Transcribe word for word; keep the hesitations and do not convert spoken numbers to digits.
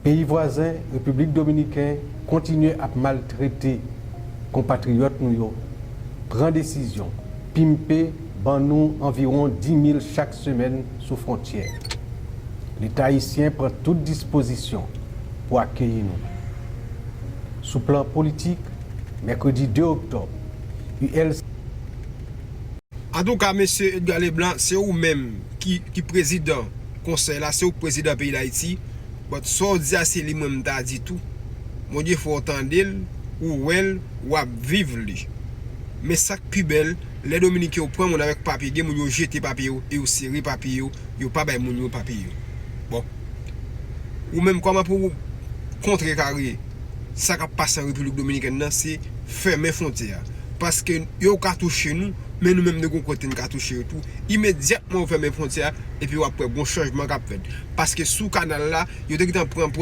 Peyi vwazen, Repiblik Dominiken, kontinye ap maltrete konpatriyòt nou yo, pran desizyon, pimpe, ban nou anviwon dis mil chak semèn sou fwontyè. Leta ayisyen pran tout dispozisyon pou akeyi nou. Sou plan politik, mèkredi de oktòb, U L C. Antouka, mesye Edgar Leblanc, se ou menm ki, ki prezidan konsèy la, se ou k prezidan peyi Dayiti. But sa w di a, se li mwen m ta di tou. Bondye fè w tande l, ou wè l, w ap viv li. Men sa k pi bèl, lè Dominiken yo pran moun avèk papye, gen moun yo jete papye yo, e yo sere papye yo, yo pa bay moun yo papye yo. Bon. Ou menm, kòman pou w kontrekare sa k ap pase an Repiblik Dominikèn nan, se fèmen fwontyè a. Paske yo ka touche nou, men nou menm nou gon kote n ka touche yo tou. Imedyatman yo fèmen fwontyè a, epi w ap wè gon chanjman k ap fèt. Paske sou kanal la, yo te gentan pran